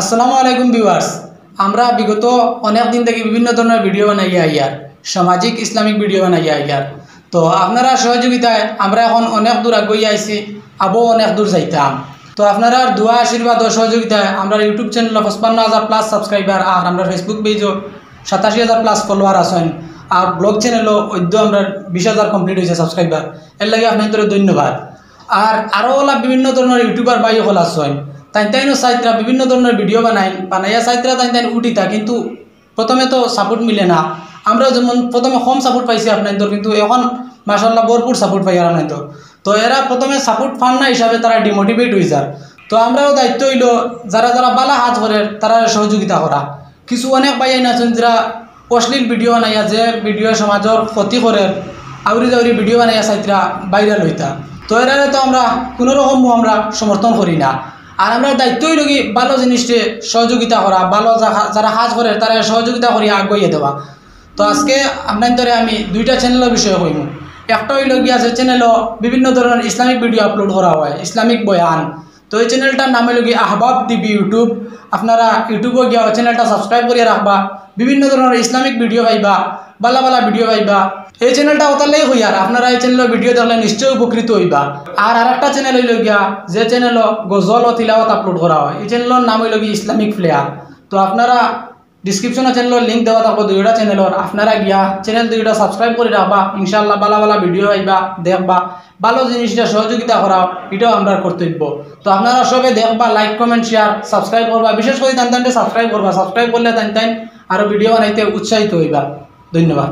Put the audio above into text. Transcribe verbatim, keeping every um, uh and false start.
আসসালামু আলাইকুম ভিউয়ার্স, আমরা বিগত অনেক দিন থাকি বিভিন্ন ধরনের ভিডিও বানাইয়া আইয়ার, সামাজিক ইসলামিক ভিডিও বানাইয়া আইয়ার। তো আপনারার সহযোগিতায় আমরা এখন অনেক দূর আগুয়াইয়া আইছি, আবো অনেক দূর যাইতাম। তো আপনারার দোয়া, আশীর্বাদ ও সহযোগিতায় আমরার YouTube চ্যানেলো পঁচপান্ন হাজার প্লাস সাবস্ক্রাইবার আর আমরার Facebook পেজও সাতাশি হাজার প্লাস ফলোয়ার আছইন। আর ব্লগ চ্যানেলো অদ্য আমরার বিশ হাজার কমপ্লিট অইছে সাবস্ক্রাইবার, এর লাগি আপনাইন্তরে ধন্যবাদ। আর আরও অলা বিভিন্ন ধরনের ইউটিউবার ভাই অকল আছইন, তাইন তাইনও চাইত্রা বিভিন্ন ধরনের ভিডিও বানাইন, বানাইয়া চাইত্রা তাইন তাইন উঠিতা, কিন্তু প্রথমে তো সাপোর্ট মিলে না। আমরা যেমন প্রথমে কম সাপোর্ট পাইছি আপনাইন্তর, কিন্তু এখন মাশাআল্লাহ ভরপুর সাপোর্ট পাইয়ার আপনাইন্তর। তো এরা প্রথমে সাপোর্ট পার না হিসাবে তারা ডিমোটিভেট অইযার। তো আমরারও দায়িত্ব অইলো যারা যারা বালা কাজ করের তারারে সহযোগিতা করা। কিছু অনেক ভাইয়াইন আছইন যারা অশ্লীল ভিডিও বানাইয়া, যে ভিডিও সমাজর ক্ষতি করের, আউরি জাউরি ভিডিও বানাইয়া চাইত্রা ভাইরাল অইতা। তো এরারে তো আমরা কুনু রকমও আমরা সমর্থন করি না। আর আমরার দায়িত্ব অইলো কি ভালো জিনিসরে সহযোগিতা করা, ভালো যা-, যারা কাজ করের তারারে সহযোগিতা করিয়া আগুয়াইয়া দেওয়া। তো আজকে আপনাইন্তরে আমি দুইটা চ্যানেলর বিষয়ে কইমু। একটা অইলো গিয়া যে চ্যানেলো বিভিন্ন ধরনের ইসলামিক ভিডিও আপলোড করা হয়, ইসলামিক বয়ান। তো এই চ্যানেলটার নাম অইলো কি আহবাব টিভি YouTube। আপনারা YouTube-ও গিয়া ওই চ্যানেলটা সাবস্ক্রাইব করিয়া রাখবা, বিভিন্ন ধরনের ইসলামিক ভিডিও পাইবা, বালা বালা ভিডিও পাইবা। এই চ্যানেলটা অতার লাগি কইয়ার, আপনারা এই চ্যানেলর ভিডিও দেখলে নিশ্চয়ই উপকৃত অইবা। আর আরেকটা চ্যানেল অইলো গিয়া যে চ্যানেলো গজল ও তিলাওয়াত আপলোড করা হয়, এই চ্যানেলর নাম অইলো কি ইসলামিক প্লেয়ার। তো আপনারা ডিসক্রিপশনো চ্যানেলর লিংক দেওয়া থাকবো দুইটা চ্যানেলর, আপনারা গিয়া চ্যানেল দুইটা সাবস্ক্রাইব করি রাখবা। ইনশাআল্লাহ বালা বালা ভিডিও পাইবা, দেখবা, ভালো জিনিসটা সহযোগিতা করা, এটাও আমরার কর্তব্য। তো আপনারা সবে দেখবা, লাইক, কমেন্ট, শেয়ার, সাবস্ক্রাইব করবা, বিশেষ করি তান তানরে সাবস্ক্রাইব করবা। সাবস্ক্রাইব করলে তান তাইন আরও ভিডিও বানাইতে উৎসাহিত অইবা। ধন্যবাদ।